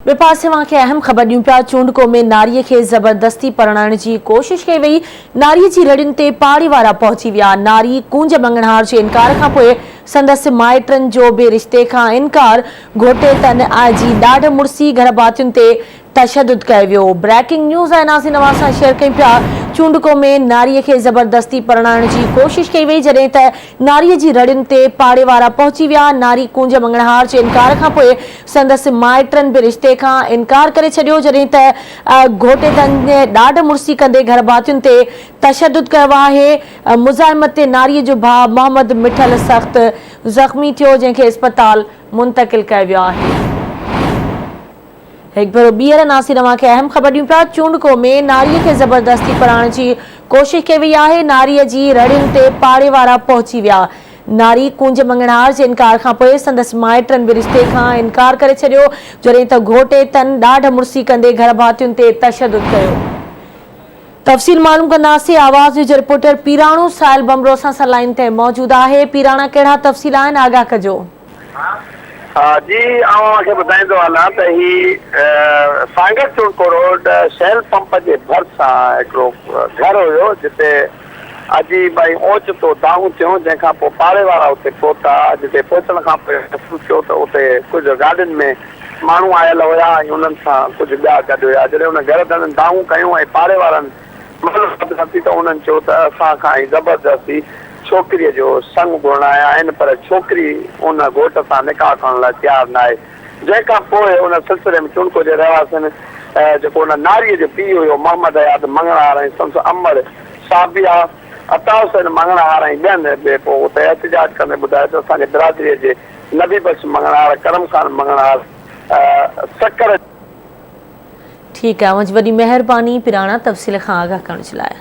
ٻئي پاسي اوهان کي اهم خبر ڏيون پيا چونڊڪو ۾ ناري کي زبردستي پرڻائڻ جي ڪوشش ڪئي وئي، ناري جي رڙين تي پاڙي وارا پهچي ويا، ناري ڪونج مڱڻهار جي انڪار کانپوء سندس مائٽن جو به رشتي کان انڪار، گهوٽيتن جي ڏاڍ مڙسي گهرڀاتين تي تشدد ڪيو ويو. بريڪنگ نيوز آهي ناظرين اوهان سان شيئر ڪيون پيا چونڊڪو ۾ ناري کي زبردستي پرڻائڻ جي ڪوشش ڪئي وئي جڏهن ته ناري جي رڙين تي پاڙي وارا پهچي ويا ناري ڪونج مڱڻهار جي انڪار کانپوء سندس مائٽن به رشتي کان انڪار ڪري ڇڏيو جڏهن ته گهوٽيتن ڏاڍ مڙسي ڪندي گهرڀاتين تي تشدد ڪيو آهي مزاحمت تي ناري جو ڀاء محمد مٺل سخت زخمي ٿيو جنهن کي اسپتال منتقل ڪيو ويو آهي. هڪ ڀيرو ٻيهر ناصر اوهان کي اهم خبر ڏيون پيا، چونڊڪو ۾ ناريء کي زبردستي پرڻائڻ جي ڪوشش ڪئي وئي آهي، ناريء جي رڙين تي پاڙي وارا پهچي ويا، ناري ڪونج مڱڻهار جي انڪار کانپوء سندس مائٽن به رشتي کان انڪار ڪري ڇڏيو، جڏهن ته گهوٽيتن ڏاڍ مڙسي ڪندي گهرڀاتين تي تشدد ڪيو. تفصيل معلوم ڪنداسين، آواز نيوز جو رپورٽر پيراڻو ساحل ڀنڀرو اسان سان لائين تي موجود آهي، پيراڻا ڪهڙا تفصيل آهن آگاهه ڪجو. جي آئون اوهان کي ٻڌائيندو هلان ته هي سانگهڙ چونڪو روڊ شيل پمپ جي ڀرسان هڪڙو گهر هيو جتي عجيب ۽ اوچتو دانهون ٿيون جنهن کان پوء پاڙي وارا اتي پهتا جتي پهچڻ کان پوء محسوس ٿيو ته اتي ڪجهه گاڏين ۾ ماڻهو آيل هيا ۽ انهن سان ڪجهه ٻيا گڏ هيا. جڏهن ان گهر ڌڻين دانهون ڪيون ۽ پاڙي وارن معلومات ورتي ته انهن چيو ته اسان کان هي زبردستي ڇوڪريء جو سڱ گهرڻ آيا آهن پر ڇوڪري ان گهوٽ سان نڪاح ڪرڻ لاء تيار ناهي. جنهن کان پوء ان سلسلي ۾ چونڊڪو جي رهواسين جيڪو ان ناريء جو پيء هيو محمد حيات مڱڻهار ۽ سندس امڙ صابيه عطا حسين مڱڻهار ۽ ٻين به پوء اتي احتجاج ڪندي ٻڌايو ته اسان جي برادريء جي نبي بخش مڱڻهار، ڪرم خان مڱڻهار، سکر. ٺيڪ آهي اوهان جي وڏي مهرباني پراڻا تفصيل کان آگاهه ڪرڻ جي لاء.